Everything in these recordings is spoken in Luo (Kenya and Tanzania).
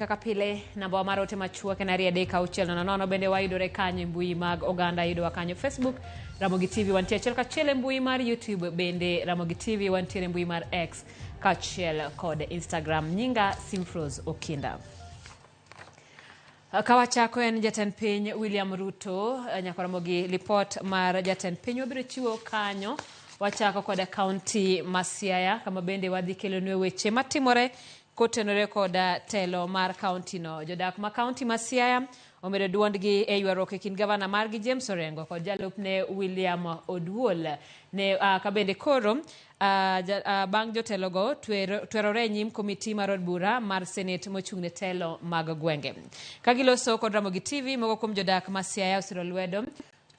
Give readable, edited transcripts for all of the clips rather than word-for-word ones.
Kaka pile, namba mar ote machuok en 23600. Bende wayudore kanyo e mbui mag oganda, yudowa kanyo Facebook Ramogi TV, wantie achiel kachiel e mbui mar YouTube bende Ramogi TV, wantiere e mbui mar X kaachiel kod Instagram. Nyinga Simfrose Okinda. Ka wachako en jatend piny William Ruto, nyaka Ramogi lipot mar jatend piny wabiro chiwo kanyo. Wachako kod kaunti ma Siaya kama bende wadhi kelonue weche matimore kotenore kod telo mar kaunti no. Jodak ma kaunti ma Siaya omedo duondgi e ywaruok e kind gavana margi James Orengo kod jalupne William Oduol. Ne ka bende koro bang' jotelogo twerore e nyim komiti mar od bura mar Senate mochung' ne telo mag gwenge. Ka giloso kod Ramogi TV, moko kuom jodak ma Siaya osiro lwedo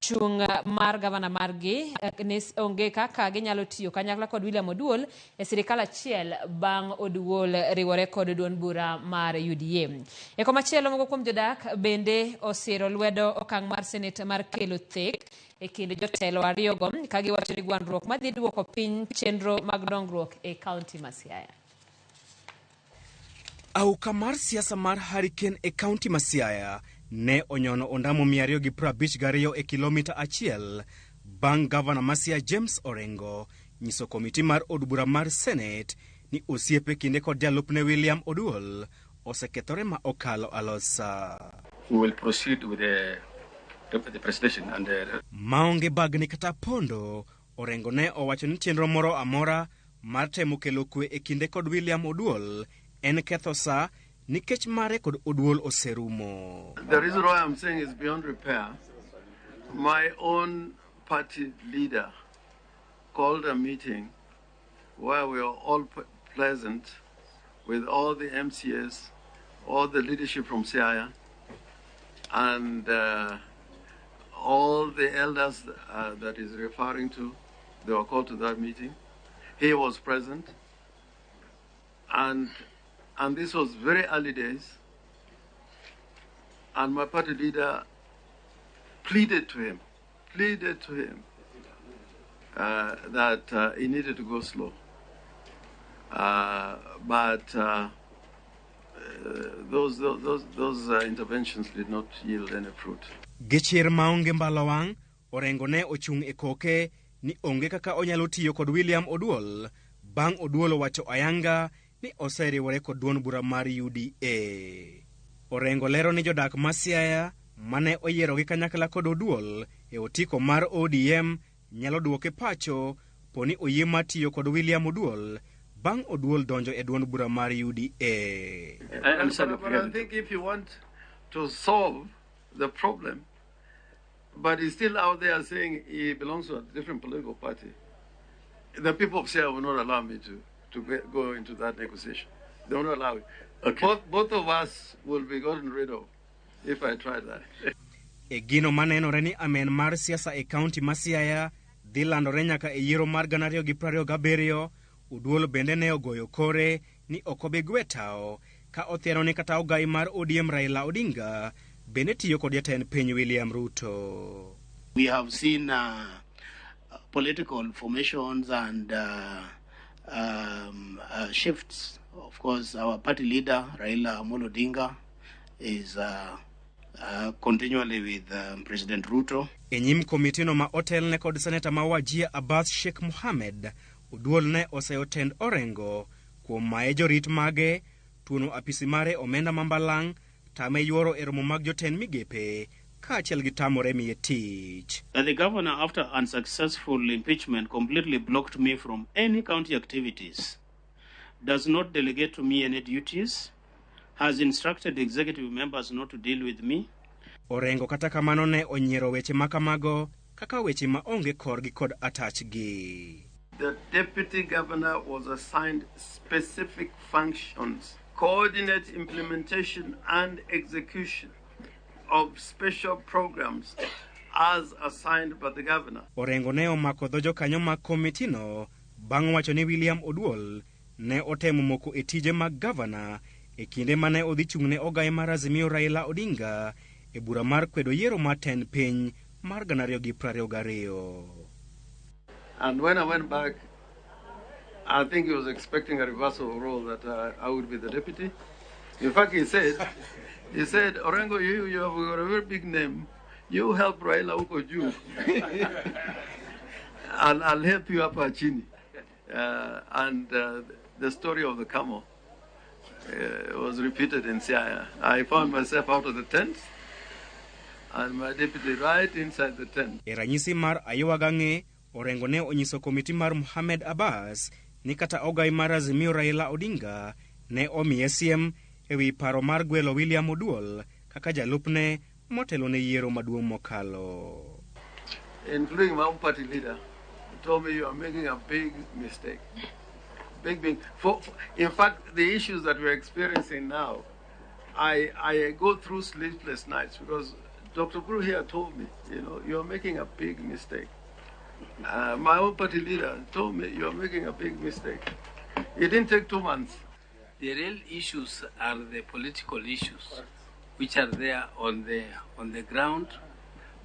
chung' mar gavana margi ne onge kaka ginyalo tiyo kanyakla kod William Oduol e sirikal achiel bang' Oduol riwore kod duond bura mar UDA. E komachielo, moko kuom jodak bende osiro lwedo okang' mar Senate mar kelo thek e kind jotelo ariyogo ka giwacho ni gwandruok madhi duoko piny chenro mag dongruok e kaunti ma Siaya. Auka mar siasa mar Hurricane e kaunti ma Siaya ne onyono ondamo 252 e kilomita achiel bang' gavana ma Siaya James Orengo nyiso komiti mar od bura mar Senate ni osiepe kinde kod jalupne William Oduol osekethore ma okalo alosa. We will proceed with the presentation and the... Maonge bagni kata pondo, Orengo ne owacho ni chenro moro amora mar temo kelo kwe e kinde kod William Oduol en ketho sa nikech mare kod Oduol oserumo. The reason why I'm saying is beyond repair, my own party leader called a meeting where we are all pleasant with all the MCAs, all the leadership from Siaya, and all the elders that he's referring to. They were called to that meeting. He was present, and this was very early days, and my party leader pleaded to him that he needed to go slow. But those interventions did not yield any fruit. Gi chir maonge mbala wang', Orengo ne ochung' e koke ni onge kaka onyalo tiyo kod William Oduol bang' Oduol owacho ayanga ni oseriwore kod duond bura mar UDA. Orengo lero ni jodak ma Siaya mane oyierogi kanyakla kod Oduol e otiko mar ODM nyalo duoke pacho poni oyie mar tiyo kod William Oduol bang' Oduol donjo e duond bura mar UDA. I understand. But I think if you want to solve the problem, but he's still out there saying he belongs to a different political party, the people of Siaya will not allow me to go into that negotiation. They will not allow it. Okay. Both of us will be gotten rid of if I try that. E gino manenore ni amen mar siasa e kaunti ma Siaya dhi landore nyaka e yiero mar 2027, Oduol bende ne ogoyo kore ni ok obi gwe tao ka othiano ni kata ogai mar ODM Raila Odinga bende tiyo kod jatend piny William Ruto. We have seen political formations and shifts. Of course, our party leader, Raila Amolo Odinga, is continually with President Ruto. E nyim komitino ma otelne kod seneta ma Wajir Abbas Sheikh Mohammed, Oduol ne oseyo tend Orengo kuom maye jorit mage, tuono apisi mare omenda ma mbalang', tame yuoro e romo mag jotend migepe kaachiel gi tamore miye tich. That the governor, after unsuccessful impeachment, completely blocked me from any county activities, does not delegate to me any duties, has instructed executive members not to deal with me. Orengo kata kamano ne onyiero weche ma kamago kaka weche ma onge korgi kod atachgi. The deputy governor was assigned specific functions: coordinate implementation and execution of special programs as assigned by the governor. Orengo ne omako dho jokanyo mag komitino bang' wacho ni William Oduol ne otemo moko e tije mag gavana e kinde mane odhi chung' ne ogai mar Azimio Raila Odinga e bura mar kwedo yiero mar tend piny mar 2022. And when I went back, I think he was expecting a reversal of role, that I would be the deputy. In fact, he said, "Orengo, you have got a very big name. You help Raila huko juu. I'll help you hapa chini." And the story of the camel was repeated in Siaya. I found myself out of the tent and my deputy right inside the tent. E ranyisi mar aywaga ang'e, Orengo ne onyiso komiti mar Mohamed Abbas ni kata ogai mar Azimio Raila Odinga ne omiye siem ewi paro mar gwelo William Oduol kaka jalupne motelo ne yiero maduong' mokalo. Including my own party leader, told me, "You are making a big mistake. Big, big." In fact, the issues that we're experiencing now, I go through sleepless nights because Dr. Buru here told me, "You're making a big mistake." My own party leader told me, "You're making a big mistake." It didn't take 2 months. The real issues are the political issues, which are there on the ground,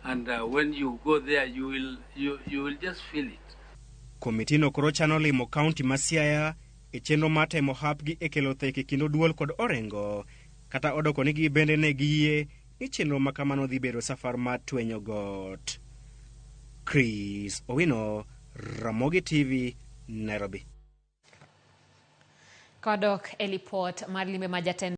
and when you go there, you will just feel it. Komitino koro chano limo kaunti ma Siaya e chenro mar temo hapgi e kelo thek e kind Oduol kod Orengo kata odoko ni gibende ne giyie ni chenro ma kamano dhi bedo safar mar twenyo got. Chris Owino, Ramogi TV, Nairobi. Kodok e lipot mar limbe ma jatend